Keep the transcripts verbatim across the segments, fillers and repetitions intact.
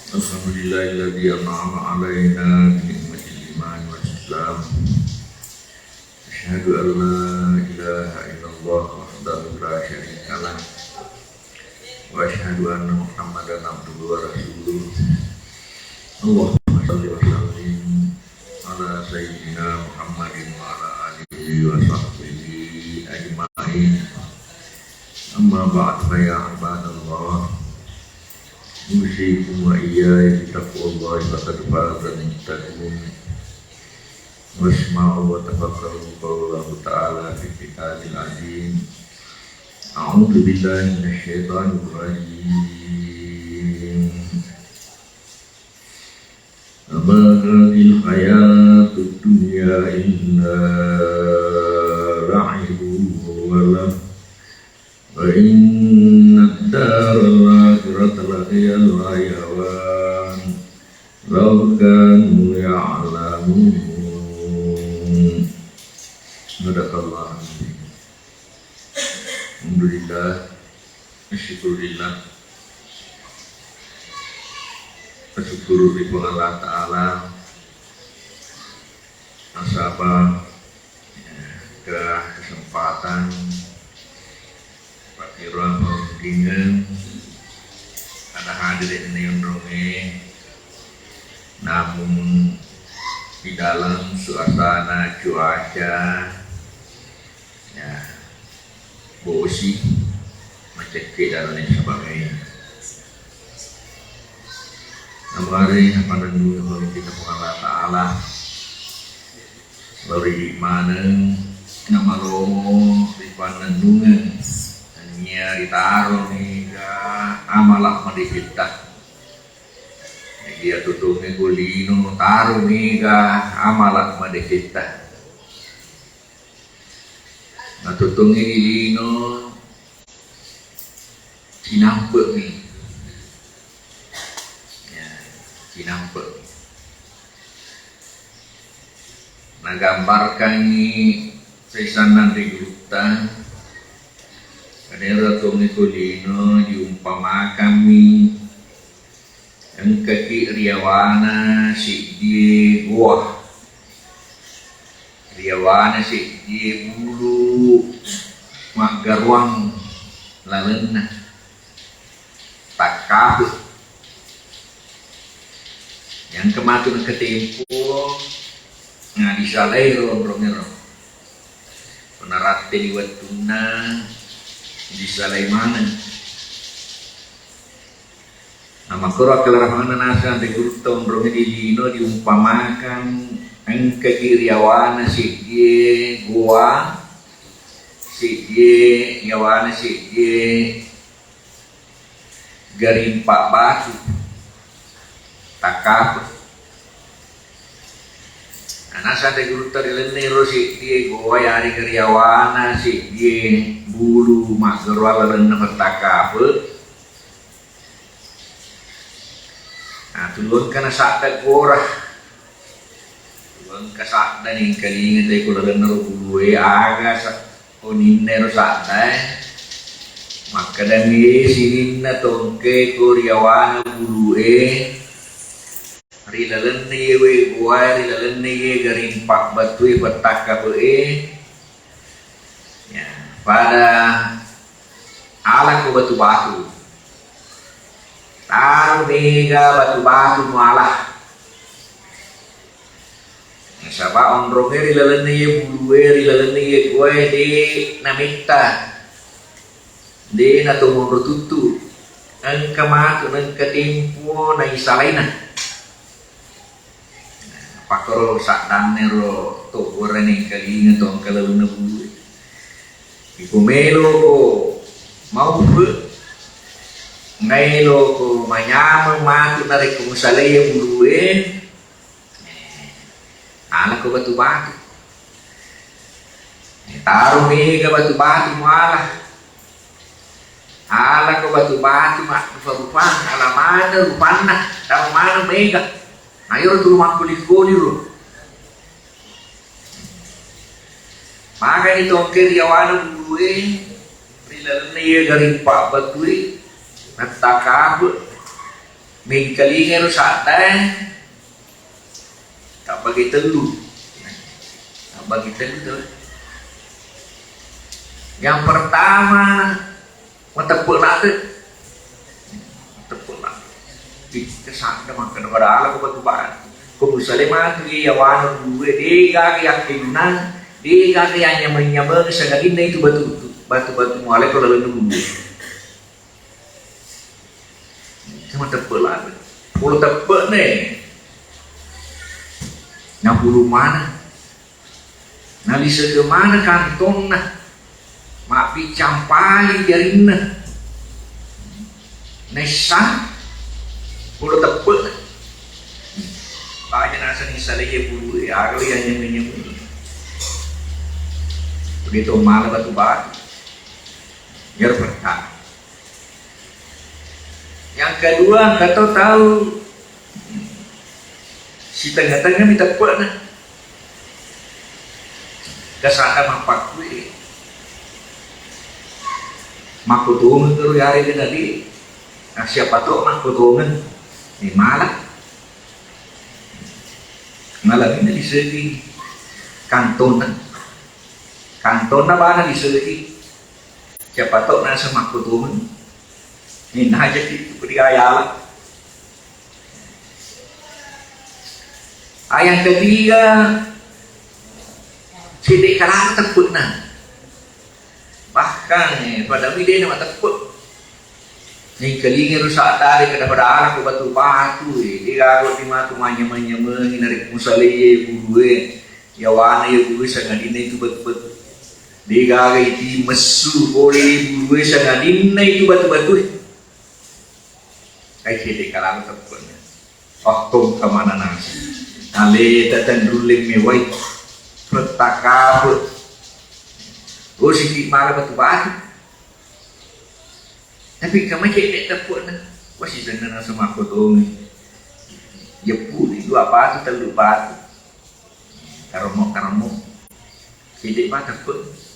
الحمد لله الذي أنعم علينا بنعمة الإيمان والإسلام. أشهد أن لا إله إلا الله وحده لا شريك له، وأشهد أن محمدا عبده ورسوله. اللهم صل وسلم على سيدنا محمد وعلى آله وصحبه أجمعين. أما بعد، فيا عباد الله، أوصيكم وإياي بتقوى الله، فقد فاز المتقون. واسمعوا وتفكروا قوله تعالى في الكتاب العزيز. أعوذ بالله من الشيطان الرجيم. وما هذه الحياة الدنيا إلا لعب ولهو، وإن الدار الآخرة لهي الحيوان، لو كانوا يعلمون. صدق الله العظيم. Alhamdulillah. Syukurillah. Syukur ri Puang Allah Ta'ala, nasaba, ya, ke kesempatan, pakkiro, pauntingan, ada hadir ini onronge, namun di dalam suasana cuaca, ya, bosi, macekke dalam sabangnya. Namare apa nandung kita Puang Allah Ta'ala. Lori maneng namalomo ri pannennungeng nennia ritaro niga amala madecetta. Jadi atutungnge ko lino taro niga amala madecetta. Natutungnge ri lino cinampe'mi. Ya, cinampe'mi. Nagambarkangngi saisanna ri gurutta, kadero tongnge ko lino diumpamakangngi engkaki riyawana seddie goa, riyawana seddie bulu maggaruang lalenna. Takkape. Yang kematu nengka tempo, na disalai ro onrongero. Penaratte di wettunna disalai maneng. Nah, makkoro akkalerang maneng naseng ri gurutta onronge di lino diumpamakan engkaki riyawana seddie goa, seddie yawana seddie garimpa batu takkape. Nah, naseng ri gurutta ri lenne ro seddie goa yarega riyawana seddie bulu maggaruang lalenna pettakkape. Nah, tuluengka nasadda gora. Tuluengka sadda nengkalinga te ko lalenna ro bulue aga sa-, oninna ro saddae. Makkedami sininna tongke ko riyawana bulue, ri lalenna iye we goae, ri lalenna iye garimpa batue pettakkape'e. Ya, pada alako batu-batu. Taro mega batu-batu muala. Nasaba onronge ri lalenna iye bulue, ri lalenna iye goae de nametta. De natomonro tuttu. Engka matu, engka tempo naisalaina. Pakkoro saddanna ro to gora nengkalinga to engka lalenna bulue. Iko meloko maupe, meloko manyameng matu narekko musalai bulue, eh, alako batu-batu. Eh, taro mega batu-batu muala. Alako batu-batu maddupa-rupang, ala maneng rupanna, taro maneng mega. Nah, iyaro turu makkoli-koli ro. Magani tongke riyawana bulue, ri lalenna iye garimpa batue, nattakabe. Mengkalinga ro saddae tabbagi tellu. Tabbagi tellu to. Yang pertama, mateppe' ladde'. Mateppe' ladde'. Ih, kesadda makkeda pada ala ko batu batu. Ko musale matu iya yawana buluwe, de' gaga yakkenunang, de' gaga yanyameng-nyameng sangadinna itu batu, batu-batu muale ko lalenna buluwe. Cuma teppe' lagi. Polo teppe' ne. Napulu mana? Naliseke mana kantonna? Mabbiccang pali jarinna. Naissang polo teppe'. Baja naseng salai bulu ya, kalau yang nyemu-nyemu. Begitu malah batu-batu. Yang pertama. Yang kedua, engka to tau sitengnga-tengnga mi teppe'na. Kasada mappakkui. Makkutungeng kero yare gena di. Nah, siapa tahu makkutungeng. Ni malah. Malah ini disegi kantonna. Kantonna bana disegi. Siapa tahu naseng makkutungeng. Ni najaki pudi ayala. Ah, yang ketiga, sedde kalana teppe'na. Bahkan, eh, pada mi dena mateppe'. Nengkalinga ro sadari kada pada ala ko batu-batu, eh, de' gaga di matu manyameng-nyamengi narekko musaleye buluwe. Yawana ye buluwe sangadinna itu batu-batu. De' gaga iti messu pole buluwe sangadinna itu batu-batu. Kai sedde kalana teppe'na. Oh, tongka mana nasi. Ale tatanrulle mewai. Rettakape. Oh, siki mala batu-batu. Tapi kama cedde teppe'na. Wah, si senna nasa makkotongeng. Jeppuli dua batu, tellu batu. Karemmo-karemmo. Sedde batu teppe'.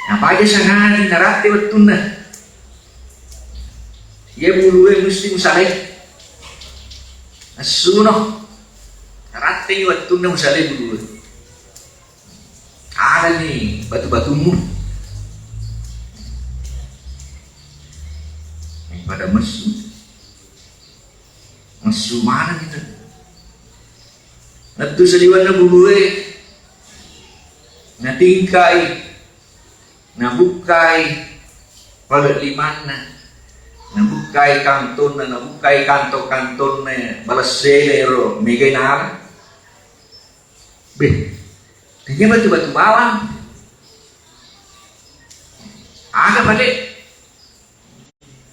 Napaja sangadi naratte wettunna. Iya buluwe musti musalai. Assuno. Naratte wettunna musalai buluwe. Adani batu-batummu. Pada messu. Messu maneng itu. Lettu saliwenna buluwe. Natingkai. Nabukkai pale' limanna. Nabukkai kantonna, nabukkai kanto-kantonna balessele ro mega nala. Beh, tanya batu-batu bawang. Aga pale'.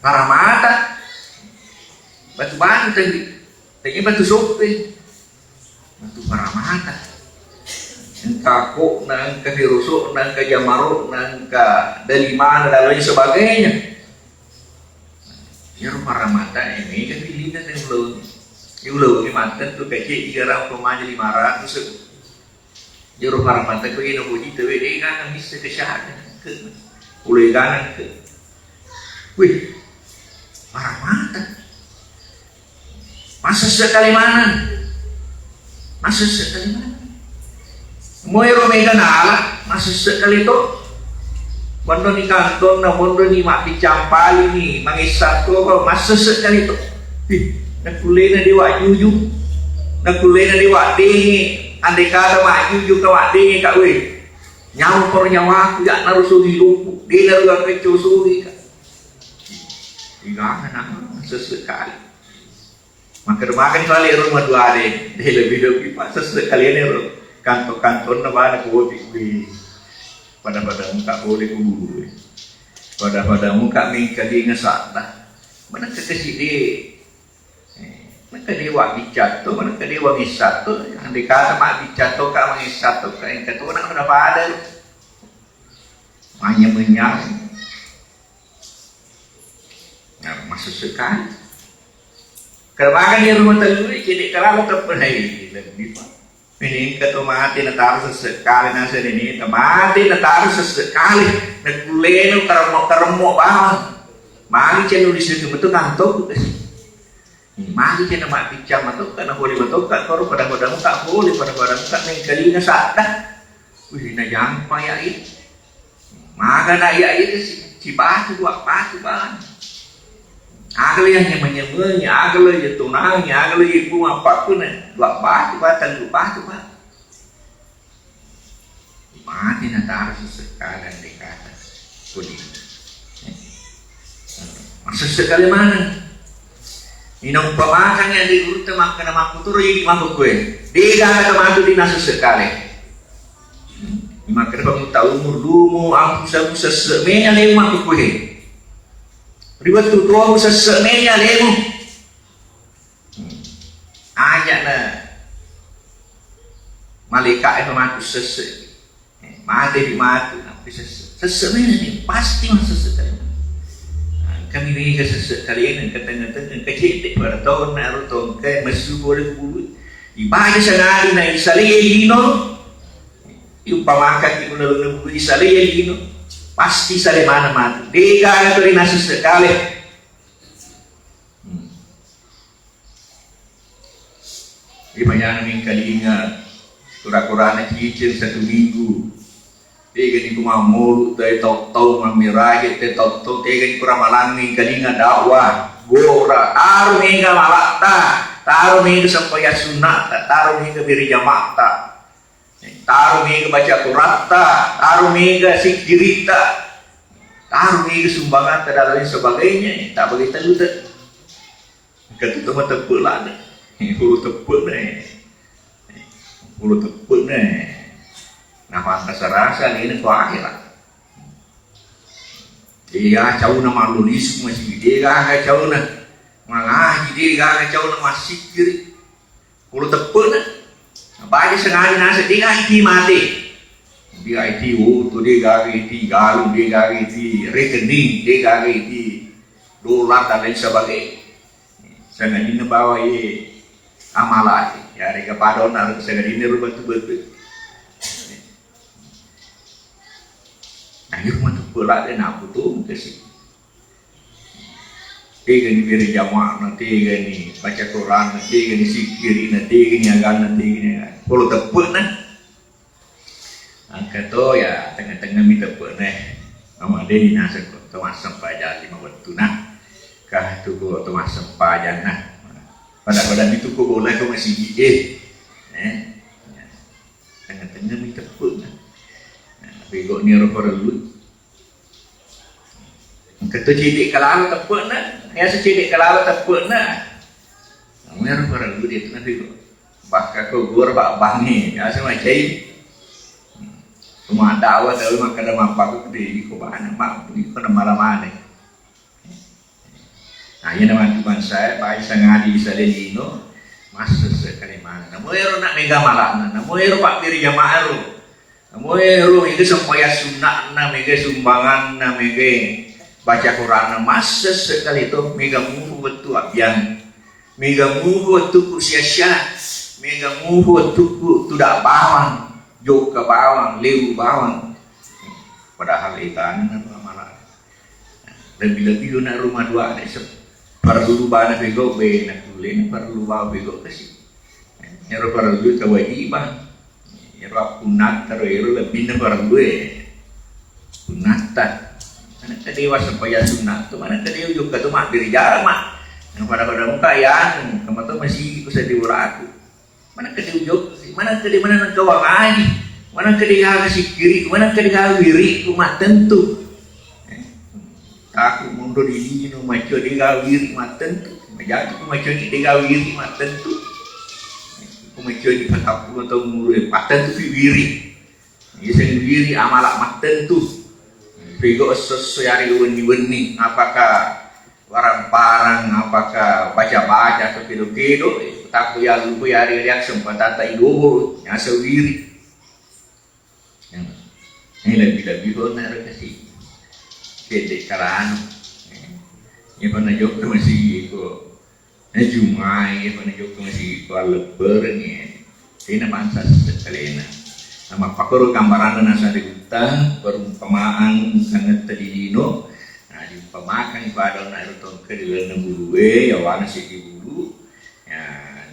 Paramata. Batu-batu tadi. Tadi batu soppe. Batu paramata. Engka kokna, engka hiroso'na, engka jamaro'na, engka dalimana dan lain sebagainya. Iyaro paramata, eh, mega pilihna tadi uleng. Di uleng ini mantan tuh kecil tiga ratus koma lima ratus. Iyaro paramata ko ino boji tawe de' kana missa kesana. Ulai kana ke. Wih, paramata. Masesse kali mana? Masesse kali mana? Moero mega nala, masesse kali to. Mondoni kantonna, mondoni mabbiccang pali ni, mangessa to, masesse kali to. Ih, nakullena dewa juju. Nakullena dewa denge. Andai kata maju ka waddenge ka we. Nyawa poro nyawaku ya narusugi luku. Dena ruga kecco sugi ka. Igana nama sesekali. Maka makan kali ero maduade. De lebih lebih pas sesekali ini ro. Kanto-kantonna bana kopi we. Pada-pada muka boleh kuburu we. Pada-pada muka mengkalinga sadda. Mana kekesi de. Eh, engka dewa biccatto, engka dewa missatto, andai kata mabbicatto ka mangessatto ka engka to na pada-pada. Manyameng-nyameng. Nah, masuk sekali. Kalau makan di rumah telu, jadi kalau tak pernah lebih pak. Ini engka to mate nataro sessekali naseng ini, mate nataro sessekali, nakullena karemmo-karemmo bawang. Magi cennu di situ betul kantong. Magi cenna mabbiccang matokka, na pole matokka, koro pada-pada muka pole, pada-pada muka mengkalinga sadda. Wih, na jampa ya itu. Maga na ya itu si, si batu, buat batu bang. Agala yang nyamanya, agala ya tunang, agala ya bunga apa pun, buat batu, buat telu batu bang. Mate nataro sessekkaga andai kata kodi. Masessek kale maneng. Ina umpamakan ya di gurutta makkana makkuturo idi makkukue. Dega kata matu di nasessek kale. Makkana pamutta umur lumu ampusa sessek menya lemu makkukue. Riwettu tuamu sessek menya lemu. Hmm. Aja na malaika e matu sesse. Eh, mate di matu, tapi sesse. Sesse mena ni pasti masesse terima. Nah, kami mega sesse kalian ke tengah-tengah kecil pada tahun naru tahun ke mesu boleh kubulu. Ibaca senari na isale lino. Umpamakan di bulan bulan isale lino. Pasti sale mana matu. Dega na tadi nasesse kale. Hmm. Ipanyana mengkalinga kura-kurana cicil satu minggu. Tegani ku mammolu te tau-tau mammiraje te tau-tau tegani kura malang mengkalinga dakwah gora taro mega malatta taro mega sempaya sunnatta taro mega beri jamatta. Taro mega baca Quratta, taro mega sikkiritta, taro mega sumbangatta dan lain sebagainya. Tak bagi telu te. Engka tu teman tepe lada. Puluh tepe ne. Puluh tepe ne. Nah, pantas rasa ini ku akhirat. Iya, cauna malu lisu masih dia, cauna mangaji dia, cauna masikiri. Polo teppe'na. Baja sengadi naseng, de' gaga iti mate. De' gaga iti oto, de' gaga iti galung, de' gaga iti rekening, de' gaga iti dolar dan lain sebagainya. Sangadinna bawa ye amala, ya rega pada onna sangadinna ro batu-batu. Nah, iro matu pela de' nabutung kasi. Tegani bere jama'na, tegani baca Quranna, tegani sikkirina, tegani aganna, tegani aganna. Polo teppe'na. Engka to ya tengah-tengah mi teppe'na. Mama deni naseng ko to massempajang lima wettuna. Kah tu ko to massempajanna. Pada-pada mi tu ko bola ko masigi e. Eh. Tengah-tengah mi teppe'na. Nah, pegoni ro parellu. Engka to cedde' kalalo teppe'na, biasa cedde' kalalo teppe'na. Namu ero parellu de' tu napigau. Bakka ko gor ba bangnge, biasa macai. Cuma dawa tahu makkada mappaku de' iko bana, ma iko na mala mane. Nah, iya namatu bangsa e, pai sangadi isale lino, massesse kale maneng. Namo ero na mega malana, namo ero pabbiri jamaah ro. Namo ero mega sempajang sunna'na, mega sumbanganna, mega baca Quranna, massesse kale to, mega muhu wettu abbiang. Mega muhu wettukku sia-sia, mega muhu wettukku tuda bawang, jokka bawang, lewu bawang. Padahal etana na malana. Lebbi-lebbi na rumah dua de' se-, parellu bana pegau be na kulle na parellu bawang pegau kasi. Ero parellu kewajiban. Ero appunnatta ro ero lebbinna parellu e. Punnatta. Manakka dewa sempajang sunnah tu, manakka dewa jokka tu mabbiri jama. Yang pada-pada muka ya anu, kamato masih ku seddi uraku. Manakka de' ujokka, manakka de' maneng engka wangaji, manakka de' gaga sikkiri, manakka de' gaga wiri, ku mattentu. Eh, taku monro di lino macco de' gaga wiri mattentu. Majatu ku macco ni de' gaga wiri mattentu. Ku macco ni patappulo taung umuru e mattentu pi wiri. Iyaseng wiri amala mattentu. Pegau esso-esso yari wenni-wenni, apakah warang-parang, apakah baca-baca atau kedo-kedo, takku yalluko yari riakseng patata idobo, nyasa wiri. Ini lebih-lebih kau nak kasi. Cedde' kalano. Iya pernah jokka masih ko. Najumai, iya, pada jokka masigi ko allebberengngi, tena bangsa sessekkalena. Namappakoro gambaranna nasare gutta, perumpamaan engkangetta di lino. Nah, Pamakangngi pada onna ero tongke ri lalenna bulu'e, yawana seddi bulu, ya,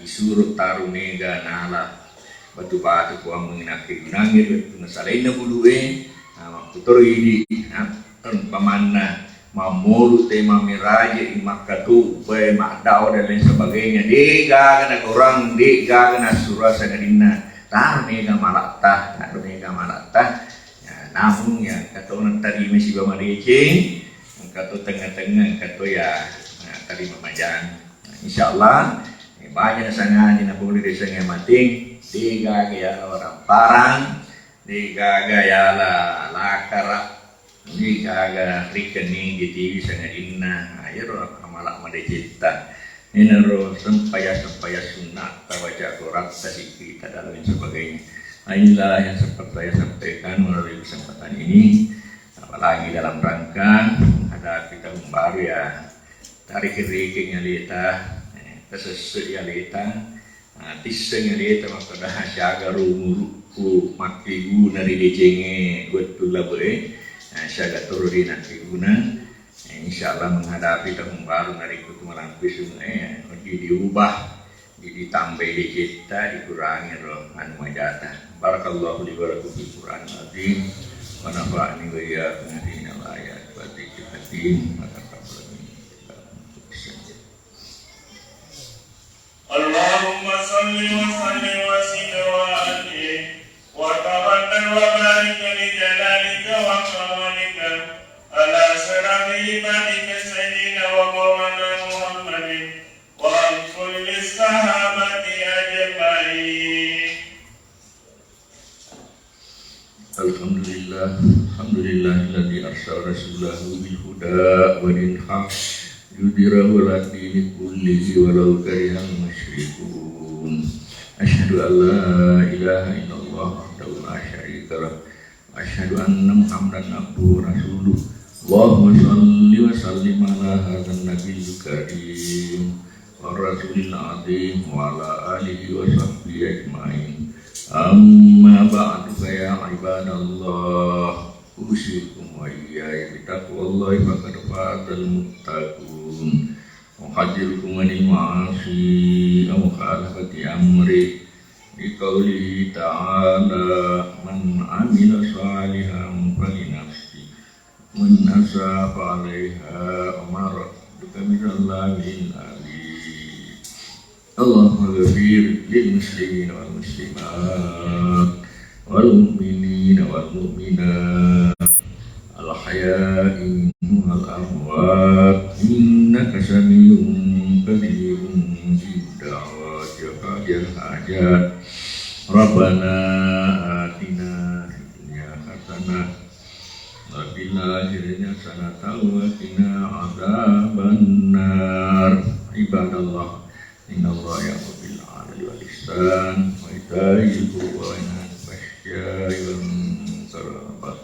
disuro taro mega nala batu-batu kuammengngi nakkegunangngi ri wettunna salainna bulu'e, na makkutoro idi, na, umpamanna mammolu te mammiraje i makkatupai maddawa dan lain sebagainya, de gaga nagorang, de gaga nassura sangadinna taro mega malatta, taro mega malatta. Ya, namun ya engka to nattarima siba madeceng, engka to tengnga-tengnga, engka to ya, ya tarima majang. Nah, insyaallah, eh, baja nasangaji napole ri sengnge mateng, de gaga ya waramparang, de gaga ya la lakara, de gaga rikeni ditiwi sangadinna. Nah, iyaro amala madecetta. Enaro sempaya-sempaya sunnatta, baca Qur'atta, sikkirita dan lain sebagainya. Nah, inilah yang sempat saya sampaikan melalui kesempatan ini. Apalagi dalam rangka menghadapi tahun baru ya, tarikeng-rikeng aleta, eh, tasesse aleta, ah, tisseng aleta makkeda siaga ro umurukku makkeguna ri decengnge wettu labe'e, eh, siaga toro ri nakkeguna. Eh, insyaallah menghadapi tahun baru narekko tu malampe sunge'e, eh, wedding diubah, di-, ditambai decetta, dikurangi ro anu majata. Barakallahu li wa lakum fil Qur'anil azim, wa nafa'ani wa iyyakum bima fihi minal ayati wa dzikril hakim. Wa taqabbal minna innaka antas samiul اللهم صل وسلم وزد وأكرم وتفضل وبارك بجلالك وكرمك على أشرف عبادك سيدنا ومولانا محمد وعن كل الصحابة أجمعين. الحمد لله، الحمد لله الذي أرسل رسوله بالهدى ودين الحق ليظهره على الدين كله ولو كره المشركون. أشهد أن لا إله إلا الله وحده لا شريك له، وأشهد أن محمدا عبده ورسوله. اللهم صل وسلم على هذا النبي الكريم والرسول العظيم وعلى آله وصحبه أجمعين. أما بعد، فيا عباد الله، أوصيكم وإياي بتقوى الله، فقد فاز المتقون. أحذركم عن المعاصي أو مخالفة أمره، لقوله تعالى: من عمل صالحا فلنفسه، ومن أساء فعليها وما ربك بظلام للعبيد. اللهم اغفر للمسلمين والمسلمات والمؤمنين والمؤمنات الأحياء منهم والأموات إنك سميع قريب مجيب الدعوات وقاضي الحاجات. ربنا آتنا في الدنيا حسنة وفي الآخرة حسنة وقنا عذاب النار. عباد الله، إن الله يأمر بالعدل والإحسان وإيتاء ذي القربى وينهى عن الفحشاء والمنكر والبغي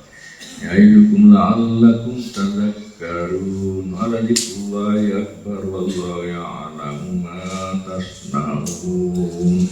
يعظكم لعلكم تذكرون. ولذكر الله أكبر والله يعلم ما تصنعون.